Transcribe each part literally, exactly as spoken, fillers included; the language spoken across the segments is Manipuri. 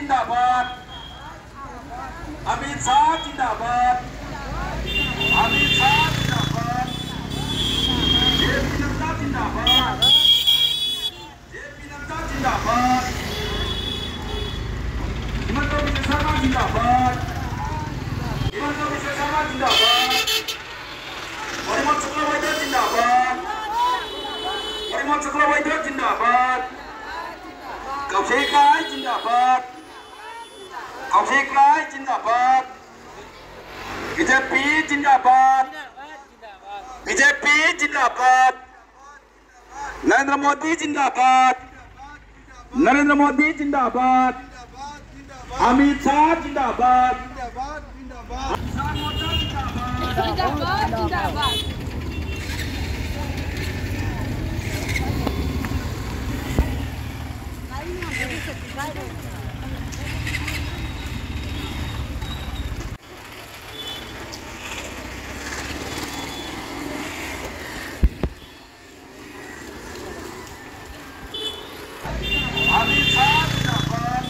जिंदाबाद। अमित शाह जिंदाबाद। अमित शाह जिंदाबाद। जेपी नड्डा जिंदाबाद। जेपी नड्डा जिंदाबाद। हिमंत बिश्व शर्मा जिंदाबाद। हिमंत बिश्व शर्मा जिंदाबाद। परिमल शुक्ला वैद्य जिंदाबाद। परिमल शुक्ला वैद्य जिंदाबाद। कौशिक राय जिंदाबाद। कौशिक राय जिंदाबाद। बीजेपी जिंदाबाद। बीजेपी जिंदाबाद। नरेंद्र मोदी जिंदाबाद। नरेंद्र मोदी जिंदाबाद। अमित शाह जिंदाबाद। जिंदाबाद, जिंदाबाद। अमित शाह जिंदाबाद।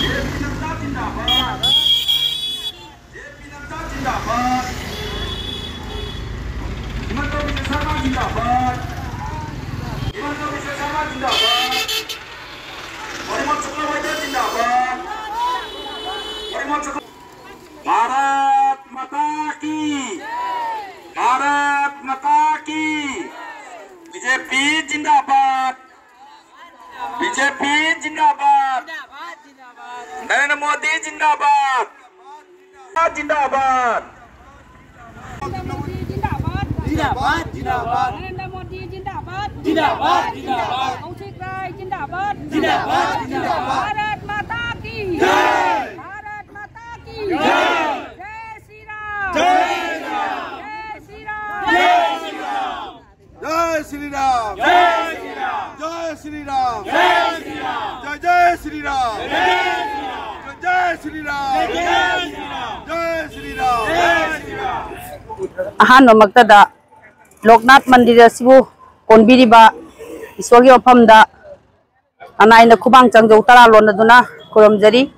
जेपी नड्डा जिंदाबाद। जेपी नड्डा जिंदाबाद। हिमंत बिश्व शर्मा जिंदाबाद। हिमंत बिश्व शर्मा जिंदाबाद। परिमल शुक्ला वैद्य जिंदाबाद। परिमल शुक्ला भारत माता की, भारत माता की। बीजेपी जिंदाबाद। बीजेपी जिंदाबाद। नरेंद्र मोदी जिंदाबाद। जिंदाबाद। जिंदाबाद, जिंदाबाद। नरेंद्र मोदी जिंदाबाद। जिंदाबाद, जिंदाबाद। कौशिक राय जिंदाबाद। जिंदाबाद, जिंदाबाद। भारत माता की जय। भारत माता की जय। जय श्री राम। जय श्री राम। जय श्री राम। जय श्री राम। जय श्री राम। जय श्री राम। जय श्री राम। जय श्री राम। जय जय श्री राम। जय जय श्री राम। जय जय श्री राम। जय श्री राम। जय श्री राम। ꯑꯍꯥꯟꯕꯃꯛꯇꯗ ꯂꯣꯛꯅꯥꯊ ꯃꯟꯗꯤꯔ ꯑꯁꯤꯕꯨ ꯀꯣꯟꯕꯤꯔꯤꯕ ꯏꯁꯣꯔꯒꯤ ꯃꯐꯝꯗ ꯅꯅꯥꯏꯅ ꯈꯨꯕꯥꯡ ꯆꯪꯖꯧ ꯇꯔꯥ ꯂꯣꯟꯅꯗꯨꯅ ꯈꯨꯔꯨꯝꯖꯔꯤ꯫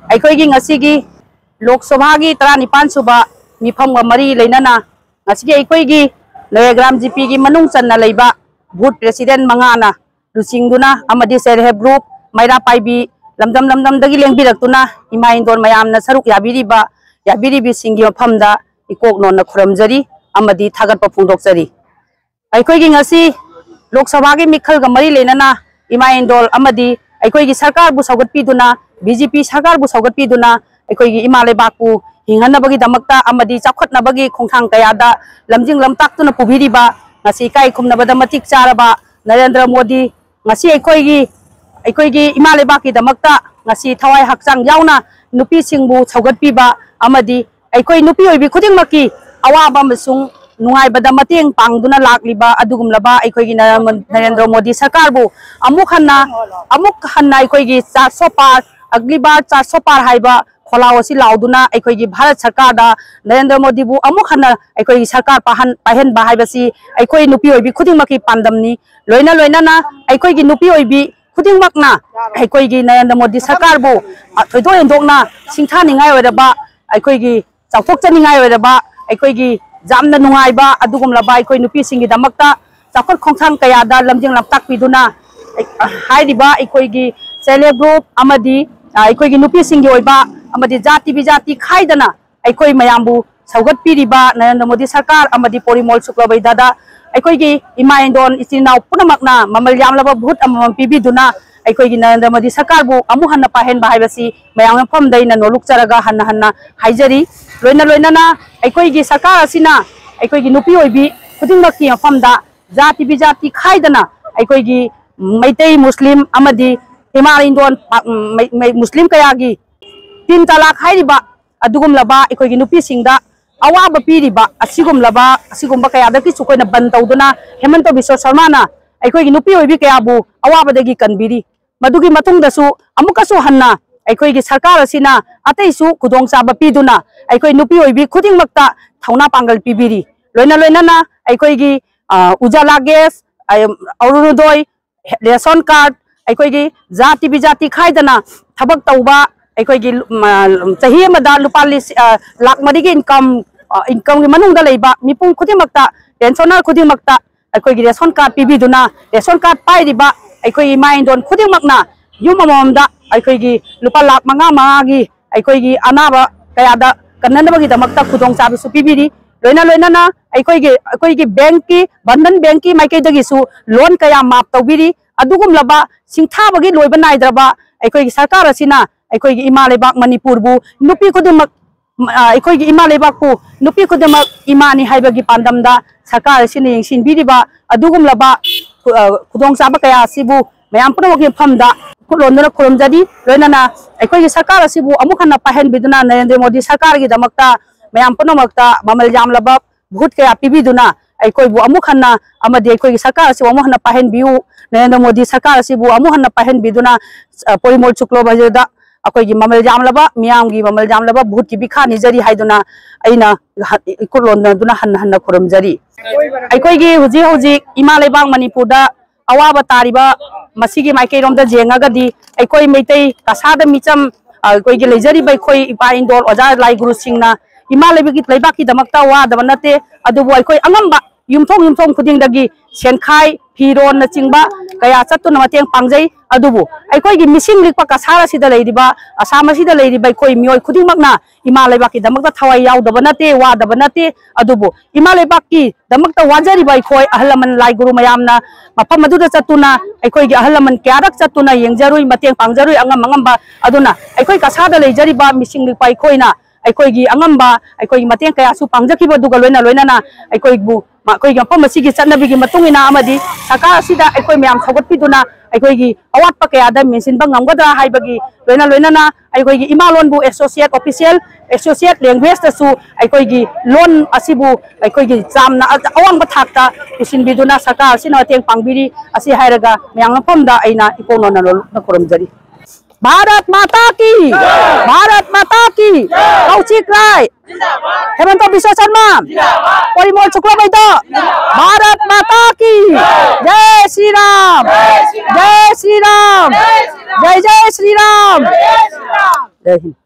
ꯑꯩꯈꯣꯏꯒꯤ ꯉꯁꯤꯒꯤ ꯂꯣꯛ ꯁꯚꯥꯒꯤ ꯇꯔꯥꯅꯤꯄꯥꯟ ꯁꯨꯕ ꯃꯤꯐꯝꯒ ꯃꯔꯤ ꯂꯩꯅꯅ ꯉꯁꯤꯒꯤ ꯑꯩꯈꯣꯏꯒꯤ ꯅꯌꯥꯒ꯭ꯔꯥꯝ ꯖꯤꯄꯤꯒꯤ ꯃꯅꯨꯡ ꯆꯟꯅ ꯂꯩꯕ ꯕꯨꯊ ꯄ꯭ꯔꯦꯁꯤꯗꯦꯟ ꯃꯉꯥꯅ ꯂꯨꯆꯤꯡꯗꯨꯅ ꯑꯃꯗꯤ ꯁꯦꯜꯐ ꯍꯦꯜꯞ ꯒ꯭ꯔꯨꯞ, ꯃꯩꯔꯥ ꯄꯥꯏꯕꯤ, ꯂꯝꯗꯝ ꯂꯝꯗꯝꯗꯒꯤ ꯂꯦꯡꯕꯤꯔꯛꯇꯨꯅ ꯏꯃꯥ ꯏꯟꯗꯣꯟ ꯃꯌꯥꯝꯅ ꯁꯔꯨꯛ ꯌꯥꯕꯤꯔꯤꯕ, ꯌꯥꯕꯤꯔꯤꯕꯁꯤꯡꯒꯤ ꯃꯐꯝꯗ ꯏꯀꯣꯛ ꯅꯣꯟꯅ ꯈꯨꯔꯨꯝꯖꯔꯤ ꯑꯃꯗꯤ ꯊꯥꯒꯠꯄ ꯐꯣꯡꯗꯣꯛꯆꯔꯤ꯫ ꯑꯩꯈꯣꯏꯒꯤ ꯉꯁꯤ ꯂꯣꯛ ꯁꯚꯥꯒꯤ ꯃꯤꯈꯜꯒ ꯃꯔꯤ ꯂꯩꯅꯅ ꯏꯃꯥ ꯏꯟꯗꯣꯜ ꯑꯃꯗꯤ ꯑꯩꯈꯣꯏꯒꯤ ꯁꯔꯀꯥꯔꯕꯨ ꯁꯧꯒꯠꯄꯤꯗꯨꯅ, ꯕꯤ ꯖꯦ ꯄꯤ ꯁꯔꯀꯥꯔꯕꯨ ꯁꯧꯒꯠꯄꯤꯗꯨꯅ ꯑꯩꯈꯣꯏꯒꯤ ꯏꯃꯥ ꯂꯩꯕꯥꯛꯄꯨ ꯍꯤꯡꯍꯟꯅꯕꯒꯤꯗꯃꯛꯇ ꯑꯃꯗꯤ ꯆꯥꯎꯈꯠꯅꯕꯒꯤ ꯈꯣꯡꯊꯥꯡ ꯀꯌꯥꯗ ꯂꯝꯖꯤꯡ ꯂꯝꯇꯥꯛꯇꯨꯅ ꯄꯨꯕꯤꯔꯤꯕ, ꯉꯁꯤ ꯏꯀꯥꯏ ꯈꯨꯝꯅꯕꯗ ꯃꯇꯤꯛ ꯆꯥꯔꯕ ꯅꯔꯦꯟꯗ꯭ꯔ ꯃꯣꯗꯤ, ꯉꯁꯤ ꯑꯩꯈꯣꯏꯒꯤ, ꯑꯩꯈꯣꯏꯒꯤ ꯏꯃꯥ ꯂꯩꯕꯥꯛꯀꯤꯗꯃꯛꯇ ꯉꯁꯤ ꯊꯋꯥꯏ ꯍꯛꯆꯥꯡ ꯌꯥꯎꯅ ꯅꯨꯄꯤꯁꯤꯡꯕꯨ ꯁꯧꯒꯠꯄꯤꯕ ꯑꯃꯗꯤ ꯑꯩꯈꯣꯏ ꯅꯨꯄꯤ ꯑꯣꯏꯕꯤ ꯈꯨꯗꯤꯡꯃꯛꯀꯤ ꯑꯋꯥꯕ ꯑꯃꯁꯨꯡ ꯅꯨꯡꯉꯥꯏꯕꯗ ꯃꯇꯦꯡ ꯄꯥꯡꯗꯨꯅ ꯂꯥꯛꯂꯤꯕ ꯑꯗꯨꯒꯨꯝꯂꯕ ꯑꯩꯈꯣꯏꯒꯤ ꯅꯔꯦꯟ-, ꯅꯔꯦꯟꯗ꯭ꯔ ꯃꯣꯗꯤ ꯁꯔꯀꯥꯔꯕꯨ ꯑꯃꯨꯛ ꯍꯟꯅ, ꯑꯃꯨꯛ ꯍꯟꯅ ꯑꯩꯈꯣꯏꯒꯤ ꯆꯥꯔ ꯁꯣ ꯄꯥꯔ, ꯑꯒꯂꯤ ꯕꯥꯔ ꯆꯥꯔ ꯁꯣ ꯄꯥꯔ ꯍꯥꯏꯕ ꯈꯣꯜꯂꯥꯎ ꯑꯁꯤ ꯂꯥꯎꯗꯨꯅ ꯑꯩꯈꯣꯏꯒꯤ ꯚꯥꯔꯠ ꯁꯔꯀꯥꯔꯗ ꯅꯔꯦꯟꯗ꯭ꯔ ꯃꯣꯗꯤꯕꯨ ꯑꯃꯨꯛ ꯍꯟꯅ ꯑꯩꯈꯣꯏꯒꯤ ꯁꯔꯀꯥꯔ ꯄꯥꯍꯟ-, ꯄꯥꯏꯍꯟꯕ ꯍꯥꯏꯕꯁꯤ ꯑꯩꯈꯣꯏ ꯅꯨꯄꯤ ꯑꯣꯏꯕꯤ ꯈꯨꯗꯤꯡꯃꯛꯀꯤ ꯄꯥꯟꯗꯝꯅꯤ꯫ ꯂꯣꯏꯅ ꯂꯣꯏꯅꯅ ꯑꯩꯈꯣꯏꯒꯤ ꯅꯨꯄꯤ ꯑꯣꯏꯕꯤ ꯈꯨꯗꯤꯡꯃꯛꯅ ꯑꯩꯈꯣꯏꯒꯤ ꯅꯔꯦꯟꯗ꯭ꯔ ꯃꯣꯗꯤ ꯁꯔꯀꯥꯔꯕꯨ, ꯑ, ꯊꯣꯏꯗꯣꯛ ꯍꯦꯟꯗꯣꯛꯅ ꯁꯤꯡꯊꯥꯅꯤꯡꯉꯥꯏ ꯑꯣꯏꯔꯕ, ꯑꯩꯈꯣꯏꯒꯤ ꯆꯥꯎꯊꯣꯛꯆꯅꯤꯡꯉꯥꯏ ꯑꯣꯏꯔꯕ, ꯑꯩꯈꯣꯏꯒꯤ ꯌꯥꯝꯅ ꯅꯨꯡꯉꯥꯏꯕ ꯑꯗꯨꯒꯨꯝꯂꯕ ꯑꯩꯈꯣꯏ ꯅꯨꯄꯤꯁꯤꯡꯒꯤꯗꯃꯛꯇ ꯆꯥꯎꯈꯠ ꯈꯣꯡꯊꯥꯡ ꯀꯌꯥꯗ ꯂꯝꯖꯤꯡ ꯂꯝꯇꯥꯛꯄꯤꯗꯨꯅ, ꯑ, ꯍꯥꯏꯔꯤꯕ ꯑꯩꯈꯣꯏꯒꯤ ꯁꯦꯜꯐ ꯍꯦꯜꯞ ꯒ꯭ꯔꯨꯞ ꯑꯃꯗꯤ, ꯑ, ꯑꯩꯈꯣꯏꯒꯤ ꯅꯨꯄꯤꯁꯤꯡꯒꯤ ꯑꯣꯏꯕ ꯑꯃꯗꯤ ꯖꯥꯇꯤ ꯕꯤꯖꯥꯇꯤ ꯈꯥꯏꯗꯅ ꯑꯩꯈꯣꯏ ꯃꯌꯥꯝꯕꯨ ꯁꯧꯒꯠꯄꯤꯔꯤꯕ ꯅꯔꯦꯟꯗ꯭ꯔ ꯃꯣꯗꯤ ꯁꯔꯀꯥꯔ ꯑꯃꯗꯤ ꯄꯣꯔꯤꯃꯣꯜ ꯁꯨꯀ꯭ꯂꯕꯩꯗꯗ ꯑꯩꯈꯣꯏꯒꯤ ꯏꯃꯥ ꯏꯟꯗꯣꯟ ꯏꯆꯤꯟ ꯏꯅꯥꯎ ꯄꯨꯝꯅꯃꯛꯅ ꯃꯃꯜ ꯌꯥꯝꯂꯕ ꯚꯣꯠ ꯑꯃꯃꯝ ꯄꯤꯕꯤꯗꯨꯅ ꯑꯩꯈꯣꯏꯒꯤ ꯅꯔꯦꯟꯗ꯭ꯔ ꯃꯣꯗꯤ ꯁꯔꯀꯥꯔꯕꯨ ꯑꯃꯨꯛ ꯍꯟꯅ ꯄꯥꯏꯍꯟꯕ ꯍꯥꯏꯕꯁꯤ ꯃꯌꯥꯝ ꯃꯐꯝꯗ ꯑꯩꯅ ꯅꯣꯂꯨꯛꯆꯔꯒ ꯍꯟꯅ ꯍꯟꯅ ꯍꯥꯏꯖꯔꯤ꯫ ꯂꯣꯏꯅ ꯂꯣꯏꯅꯅ ꯑꯩꯈꯣꯏꯒꯤ ꯁꯔꯀꯥꯔ ꯑꯁꯤꯅ ꯑꯩꯈꯣꯏꯒꯤ ꯅꯨꯄꯤ ꯑꯣꯏꯕꯤ ꯈꯨꯗꯤꯡꯃꯛꯀꯤ ꯃꯐꯝꯗ ꯖꯥꯇꯤ ꯕꯤꯖꯥꯇꯤ ꯈꯥꯏꯗꯅ ꯑꯩꯈꯣꯏꯒꯤ ꯃꯩꯇꯩ, ꯃꯨꯁꯂꯤꯝ ꯑꯃꯗꯤ ꯏꯃꯥ ꯏꯟꯗꯣꯟ ꯄꯥ-, ꯃꯩ-, ꯃꯩ-, ꯃꯨꯁꯂꯤꯝ ꯀꯌꯥꯒꯤ ꯇꯤꯟ ꯇꯂꯥꯛ ꯍꯥꯏꯔꯤꯕ ꯑꯗꯨꯒꯨꯝꯂꯕ ꯑꯩꯈꯣꯏꯒꯤ ꯅꯨꯄꯤꯁꯤꯡꯗ ꯑꯋꯥꯕ ꯄꯤꯔꯤꯕ ꯑꯁꯤꯒꯨꯝꯂꯕ, ꯑꯁꯤꯒꯨꯝꯕ ꯀꯌꯥꯗꯒꯤꯁꯨ ꯑꯩꯈꯣꯏꯅ ꯕꯟ ꯇꯧꯗꯨꯅ ꯍꯦꯃꯟꯇ ꯕꯤꯁ꯭ꯋ ꯁꯔꯃꯅ ꯑꯩꯈꯣꯏꯒꯤ ꯅꯨꯄꯤ ꯑꯣꯏꯕꯤ ꯀꯌꯥꯕꯨ ꯑꯋꯥꯕꯗꯒꯤ ꯀꯟꯕꯤꯔꯤ꯫ ꯃꯗꯨꯒꯤ ꯃꯇꯨꯡꯗꯁꯨ ꯑꯃꯨꯛꯀꯁꯨ ꯍꯟꯅ ꯑꯩꯈꯣꯏꯒꯤ ꯁꯔꯀꯥꯔ ꯑꯁꯤꯅ ꯑꯇꯩꯁꯨ ꯈꯨꯗꯣꯡꯆꯥꯕ ꯄꯤꯗꯨꯅ ꯑꯩꯈꯣꯏ ꯅꯨꯄꯤ ꯑꯣꯏꯕꯤ ꯈꯨꯗꯤꯡꯃꯛꯇ ꯊꯧꯅꯥ ꯄꯥꯡꯒꯜ ꯄꯤꯕꯤꯔꯤ꯫ ꯂꯣꯏꯅ ꯂꯣꯏꯅꯅ ꯑꯩꯈꯣꯏꯒꯤ, ꯑ, ꯎꯖꯥꯂꯥ ꯒ꯭ꯌꯥꯁ, ꯑ, ꯑꯔꯨꯅꯣꯗꯣꯏ, ꯔꯦꯁꯟ ꯀꯥꯔꯗ, ꯑꯩꯈꯣꯏꯒꯤ ꯖꯥꯇꯤ ꯕꯤꯖꯥꯇꯤ ꯈꯥꯏꯗꯅ ꯊꯕꯛ ꯇꯧꯕ, ꯑꯩꯈꯣꯏꯒꯤ ꯆꯍꯤ ꯑꯃꯗ ꯂꯨꯄꯥ ꯂꯥꯈ ꯃꯔꯤꯒꯤ ꯏꯟꯀꯝ, ꯏꯟꯀꯝꯒꯤ ꯃꯅꯨꯡꯗ ꯂꯩꯕ ꯃꯤꯄꯨꯝ ꯈꯨꯗꯤꯡꯃꯛꯇ, ꯄꯦꯟꯁꯅꯔ ꯈꯨꯗꯤꯡꯃꯛꯇ ꯑꯩꯈꯣꯏꯒꯤ ꯔꯦꯁꯟ ꯀꯥꯔꯗ ꯄꯤꯕꯤꯗꯨꯅ, ꯔꯦꯁꯟ ꯀꯥꯔꯗ ꯄꯥꯏꯔꯤꯕ ꯑꯩꯈꯣꯏ ꯏꯃꯥ ꯏꯟꯗꯣꯟ ꯈꯨꯗꯤꯡꯃꯛꯅ ꯌꯨꯝ ꯑꯃꯃꯝꯗ ꯑꯩꯈꯣꯏꯒꯤ ꯂꯨꯄꯥ ꯂꯥꯈ ꯃꯉꯥ ꯃꯉꯥꯒꯤ ꯑꯩꯈꯣꯏꯒꯤ ꯑꯅꯥꯕ ꯀꯌꯥꯗ ꯀꯟꯅꯅꯕꯒꯤꯗꯃꯛꯇ ꯈꯨꯗꯣꯡꯆꯥꯕꯁꯨ ꯄꯤꯕꯤꯔꯤ꯫ ꯂꯣꯏꯅ ꯂꯣꯏꯅꯅ ꯑꯩꯈꯣꯏꯒꯤ, ꯑꯩꯈꯣꯏꯒꯤ ꯕꯦꯡꯀꯤ, ꯕꯟꯙꯟ ꯕꯦꯡꯀꯤ ꯃꯥꯏꯀꯩꯗꯒꯤꯁꯨ ꯂꯣꯟ ꯀꯌꯥ ꯃꯥꯐ ꯇꯧꯕꯤꯔꯤ꯫ ꯑꯗꯨꯒꯨꯝꯂꯕ ꯁꯤꯡꯊꯥꯕꯒꯤ ꯂꯣꯏꯕ ꯅꯥꯏꯗ꯭ꯔꯕ ꯑꯩꯈꯣꯏꯒꯤ ꯁꯔꯀꯥꯔ ꯑꯁꯤꯅ ꯑꯩꯈꯣꯏꯒꯤ ꯏꯃꯥ ꯂꯩꯕꯥꯛ ꯃꯅꯤꯄꯨꯔꯕꯨ ꯅꯨꯄꯤ ꯈꯨꯗꯤꯡꯃꯛ, ꯑ, ꯑꯩꯈꯣꯏꯒꯤ ꯏꯃꯥ ꯂꯩꯕꯥꯛꯄꯨ ꯅꯨꯄꯤ ꯈꯨꯗꯤꯡꯃꯛ ꯏꯃꯥꯅꯤ ꯍꯥꯏꯕꯒꯤ ꯄꯥꯟꯗꯝꯗ ꯁꯔꯀꯥꯔ ꯑꯁꯤꯅ ꯌꯦꯡꯁꯤꯟꯕꯤꯔꯤꯕ ꯑꯗꯨꯒꯨꯝꯂꯕ ꯈꯨ-, ꯑ, ꯈꯨꯗꯣꯡꯆꯥꯕ ꯀꯌꯥ ꯑꯁꯤꯕꯨ ꯃꯌꯥꯝ ꯄꯨꯝꯅꯃꯛꯀꯤ ꯃꯐꯝꯗ ꯈꯨꯠꯂꯣꯟꯗꯨꯅ ꯈꯨꯔꯨꯝꯖꯔꯤ꯫ ꯂꯣꯏꯅꯅ ꯑꯩꯈꯣꯏꯒꯤ ꯁꯔꯀꯥꯔ ꯑꯁꯤꯕꯨ ꯑꯃꯨꯛ ꯍꯟꯅ ꯄꯥꯏꯍꯟꯕꯤꯗꯨꯅ ꯅꯔꯦꯟꯗ꯭ꯔ ꯃꯣꯗꯤ ꯁꯔꯀꯥꯔꯒꯤꯗꯃꯛꯇ ꯃꯌꯥꯝ ꯄꯨꯝꯅꯃꯛꯇ ꯃꯃꯜ ꯌꯥꯝꯂꯕ ꯚꯣꯠ ꯀꯌꯥ ꯄꯤꯕꯤꯗꯨꯅ ꯑꯩꯈꯣꯏꯕꯨ ꯑꯃꯨꯛ ꯍꯟꯅ ꯑꯃꯗꯤ ꯑꯩꯈꯣꯏꯒꯤ ꯁꯔꯀꯥꯔ ꯑꯁꯤꯕꯨ ꯑꯃꯨꯛ ꯍꯟꯅ ꯄꯥꯏꯍꯟꯕꯤꯌꯨ꯫ ꯅꯔꯦꯟꯗ꯭ꯔ ꯃꯣꯗꯤ ꯁꯔꯀꯥꯔ ꯑꯁꯤꯕꯨ ꯑꯃꯨꯛ ꯍꯟꯅ ꯄꯥꯏꯍꯟꯕꯤꯗꯨꯅ, ꯑ, ꯄꯣꯔꯤꯃꯣꯜ ꯁꯨꯀ꯭ꯂꯣꯕꯩꯖꯗ ꯑꯩꯈꯣꯏꯒꯤ ꯃꯃꯜ ꯌꯥꯝꯂꯕ ꯃꯤꯌꯥꯝꯒꯤ ꯃꯃꯜ ꯌꯥꯝꯂꯕ ꯚꯣꯠꯀꯤ ꯕꯤꯈꯥ ꯅꯤꯖꯔꯤ ꯍꯥꯏꯗꯨꯅ ꯑꯩꯅ ꯍ-, ꯏꯈꯨꯠ ꯂꯣꯟꯅꯗꯨꯅ ꯍꯟꯅ ꯍꯟꯅ ꯈꯨꯔꯨꯝꯖꯔꯤ꯫ ꯑꯩꯈꯣꯏꯒꯤ ꯍꯧꯖꯤꯛ ꯍꯧꯖꯤꯛ ꯏꯃꯥ ꯂꯩꯕꯥꯛ ꯃꯅꯤꯄꯨꯔꯗ ꯑꯋꯥꯕ ꯇꯥꯔꯤꯕ ꯃꯁꯤꯒꯤ ꯃꯥꯏꯀꯩꯔꯣꯝꯗ ꯌꯦꯡꯉꯒꯗꯤ ꯑꯩꯈꯣꯏ ꯃꯩꯇꯩ ꯀꯁꯥꯗ ꯃꯤꯆꯝ, ꯑ, ꯑꯩꯈꯣꯏꯒꯤ ꯂꯩꯖꯔꯤꯕ ꯑꯩꯈꯣꯏ ꯏꯄꯥ ꯏꯟꯗꯣꯜ ꯑꯣꯖꯥ ꯂꯥꯏ ꯒꯨꯔꯨꯁꯤꯡꯅ ꯏꯃꯥ ꯂꯩꯕꯒꯤ, ꯂꯩꯕꯥꯛꯀꯤꯗꯃꯛꯇ ꯋꯥꯗꯕ ꯅꯠꯇꯦ, ꯑꯗꯨꯕꯨ ꯑꯩꯈꯣꯏ ꯑꯉꯝꯕ ꯌꯨꯝꯊꯣꯡ ꯌꯨꯝꯊꯣꯡ ꯈꯨꯗꯤꯡꯗꯒꯤ ꯁꯦꯟꯈꯥꯏ, ꯐꯤꯔꯣꯟꯅꯆꯤꯡꯕ ꯀꯌꯥ ꯆꯠꯇꯨꯅ ꯃꯇꯦꯡ ꯄꯥꯡꯖꯩ꯫ ꯑꯗꯨꯕꯨ ꯑꯩꯈꯣꯏꯒꯤ ꯃꯤꯁꯤꯡ ꯔꯤꯛꯄ ꯀꯁꯥꯔ ꯑꯁꯤꯗ ꯂꯩꯔꯤꯕ, ꯑꯁꯥꯝ ꯑꯁꯤꯗ ꯂꯩꯔꯤꯕ ꯑꯩꯈꯣꯏ ꯃꯤꯑꯣꯏ ꯈꯨꯗꯤꯡꯃꯛꯅ ꯏꯃꯥ ꯂꯩꯕꯥꯛꯀꯤꯗꯃꯛꯇ ꯊꯋꯥꯏ ꯌꯥꯎꯗꯕ ꯅꯠꯇꯦ, ꯋꯥꯗꯕ ꯅꯠꯇꯦ꯫ ꯑꯗꯨꯕꯨ ꯏꯃꯥ ꯂꯩꯕꯥꯛꯀꯤꯗꯃꯛꯇ ꯋꯥꯖꯔꯤꯕ ꯑꯩꯈꯣꯏ ꯑꯍꯜ ꯂꯃꯟ ꯂꯥꯏ ꯒꯨꯔꯨ ꯃꯌꯥꯝꯅ ꯃꯐꯝ ꯑꯗꯨꯗ ꯆꯠꯇꯨꯅ ꯑꯩꯈꯣꯏꯒꯤ ꯑꯍꯜ ꯂꯃꯟ ꯀꯌꯥꯔꯛ ꯆꯠꯇꯨꯅ ꯌꯦꯡꯖꯔꯨꯏ, ꯃꯇꯦꯡ ꯄꯥꯡꯖꯔꯨꯏ ꯑꯉꯝ ꯑꯉꯝꯕ꯫ ꯑꯗꯨꯅ ꯑꯩꯈꯣꯏ ꯀꯁꯥꯗ ꯂꯩꯖꯔꯤꯕ ꯃꯤꯁꯤꯡ ꯔꯤꯛꯄ ꯑꯩꯈꯣꯏꯅ ꯑꯩꯈꯣꯏꯒꯤ ꯑꯉꯝꯕ ꯑꯩꯈꯣꯏꯒꯤ ꯃꯇꯦꯡ ꯀꯌꯥꯁꯨ ꯄꯥꯡꯖꯈꯤꯕ ꯑꯗꯨꯒ ꯂꯣꯏꯅ ꯂꯣꯏꯅꯅ ꯑꯩꯈꯣꯏꯕꯨ ꯃ-, ꯑꯩꯈꯣꯏꯒꯤ ꯃꯐꯝ ꯑꯁꯤꯒꯤ ꯆꯠꯅꯕꯤꯒꯤ ꯃꯇꯨꯡ ꯏꯟꯅ ꯑꯃꯗꯤ ꯁꯔꯀꯥꯔ ꯑꯁꯤꯗ ꯑꯩꯈꯣꯏ ꯃꯌꯥꯝ ꯁꯧꯒꯠꯄꯤꯗꯨꯅ ꯑꯩꯈꯣꯏꯒꯤ ꯑꯋꯥꯠꯄ ꯀꯌꯥꯗ ꯃꯦꯟꯁꯤꯟꯕ ꯉꯝꯒꯗ꯭ꯔꯥ ꯍꯥꯏꯕꯒꯤ ꯂꯣꯏꯅ ꯂꯣꯏꯅꯅ ꯑꯩꯈꯣꯏꯒꯤ ꯏꯃꯥ ꯂꯣꯟꯕꯨ associate official, associate languageꯇꯁꯨ ꯑꯩꯈꯣꯏꯒꯤ ꯂꯣꯟ ꯑꯁꯤꯕꯨ ꯑꯩꯈꯣꯏꯒꯤ ꯆꯥꯝꯅ ꯑ-, ꯑꯋꯥꯡꯕ ꯊꯥꯛꯇ ꯄꯨꯁꯤꯟꯕꯤꯗꯨꯅ ꯁꯔꯀꯥꯔ ꯑꯁꯤꯅ ꯃꯇꯦꯡ ꯄꯥꯡꯕꯤꯔꯤ꯫ ꯑꯁꯤ ꯍꯥꯏꯔꯒ ꯃꯌꯥꯝ ꯃꯐꯝꯗ ꯑꯩꯅ ꯏꯀꯣꯟ ꯅꯣꯟꯅ ꯈꯨꯔꯨꯝꯖꯔꯤ꯫ ꯚꯥꯔꯠ ꯃꯥꯇꯥ ꯀꯤ! ꯚꯥꯔꯠ ꯃꯥꯇꯥ ꯀꯤ! ꯀꯧꯆꯤꯛ ꯔꯥꯏ! হেমন্ত বিশ্ব শৰ্মা, পৰিমল শুক্লবৈদ্য, ভাৰত মাতা কি, জয় শ্ৰীৰাম, জয় শ্ৰীৰাম, জয় জয় শ্ৰীৰাম। জয় হিন্দ।